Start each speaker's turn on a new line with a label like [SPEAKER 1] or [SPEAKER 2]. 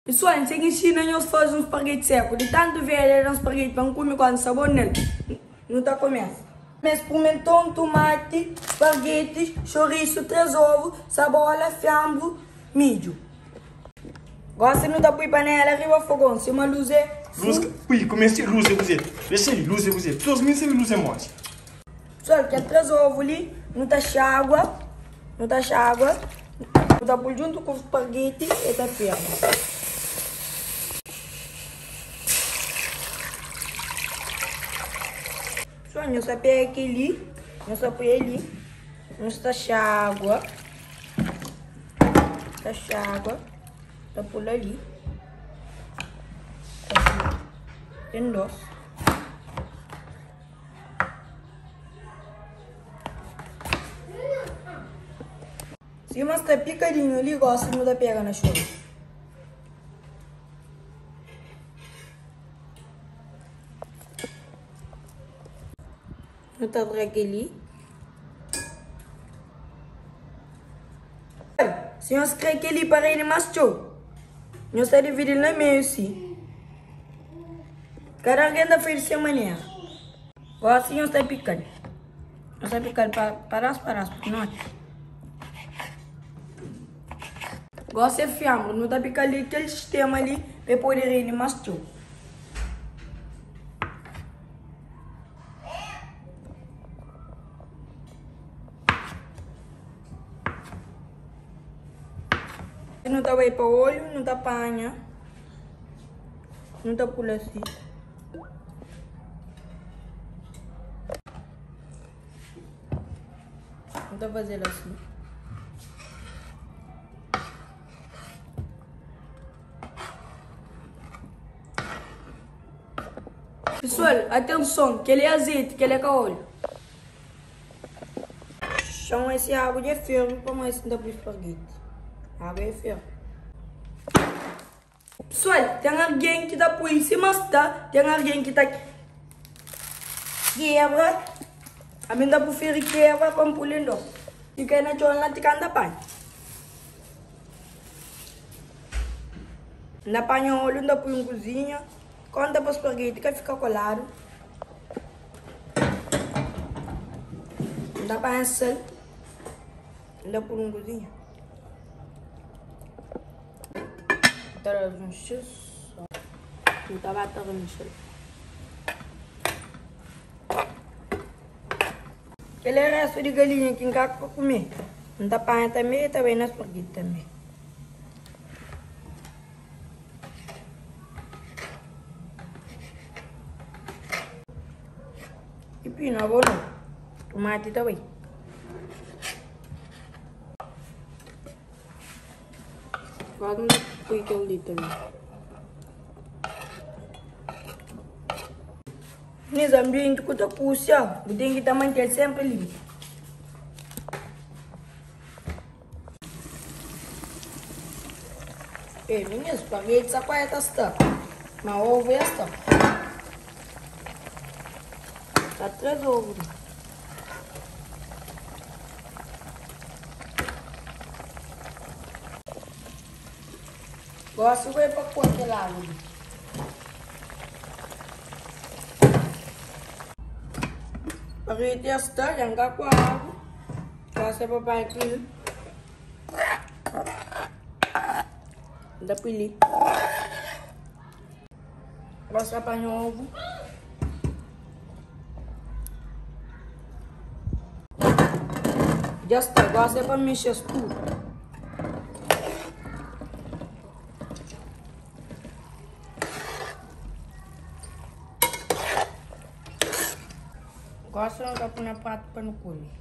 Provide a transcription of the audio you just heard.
[SPEAKER 1] Pesoal, N ten ki inxina nhos faze un spargeti seku. Di tantu velha da un spargeti pa N kume kuandu sta bon nel. Nu ta kumesa. Mes pumenton, tumati, spargeti, xorisu, 3 ovu, sabola, fianbru, midju. Gosi nu ta pui panela riba fogon, sima lus é
[SPEAKER 2] Lus, ui, kumesa lus é kuzê? Dexa li, lus é kuzê? Pesoas mi sabe lus é modi.
[SPEAKER 1] Pessoal, kel 3 ovu li, nu ta xagua, nu ta xagua, nu ta pul djuntu ku spargeti e ta ferma. Pessoal, nhos ta pega kel-li, nhos ta pui el li, nhos ta xagua, ta xagua, ta pul ali, ten 2. Sima sta pikadinhu li gosi nu ta pega na xorisu. Nu ta tra kel-li. Si nhos kre kel-li pa rende más txeu, nhos ta dividi-l na meiu si. Kada algen ta fai di se manera. Gosi nhos ta pika-l. Nhos ta pika-l pa padás padás pikinoti. Gosi é fianbru, nu ta pika-l di kel sistema li pa el pode rende más txeu. Nu ta bai pa olhu, nu ta panha, nu ta pula si. Nu ta faze-l asi. Pesoal, atenson, kel-li é azeti, kel-li é ka ólhu. Txon ese agu dja ferve pamodi es ta pui spageti. Agu dja ferve. Pesoal, ten algen ki ta pui sima sta, ten algen ki ta kebra. Ami N ta prifiri kebra pa N pui li nton. Ti kai na txon la ti ka N ta panha. N ta panha ólhu N ta pui N kuzinha. Konta pa spageti ka fika koladu. N ta panha sal, N ta pui un kuzinha. N ta da-s un xis. N ta ba ta remexel. Kel é restu di galinha ki N ka kume. N ta panha tanbe, ta bai na spageti tanbe. Pipinu abo no, tumati ta bai. Agora nu ta pui kel li tanbe. Nes ambienti ku ta kusia, bu ten ki ta mantel senpri linpu. Ei, minhas spaghetti sa quase ta sta, ma ovo ya sta. Tá 3 ovo. Gosto vai pa pôr aquele água ali. Spaghetti ya sta, já não com água. Gosto é papai aqui. N ta pui li. Gosi ta panha ovu. Dja sta, gosi é pa mexe-s tudu. Gosi nu ta pui na pratu pa nu kume.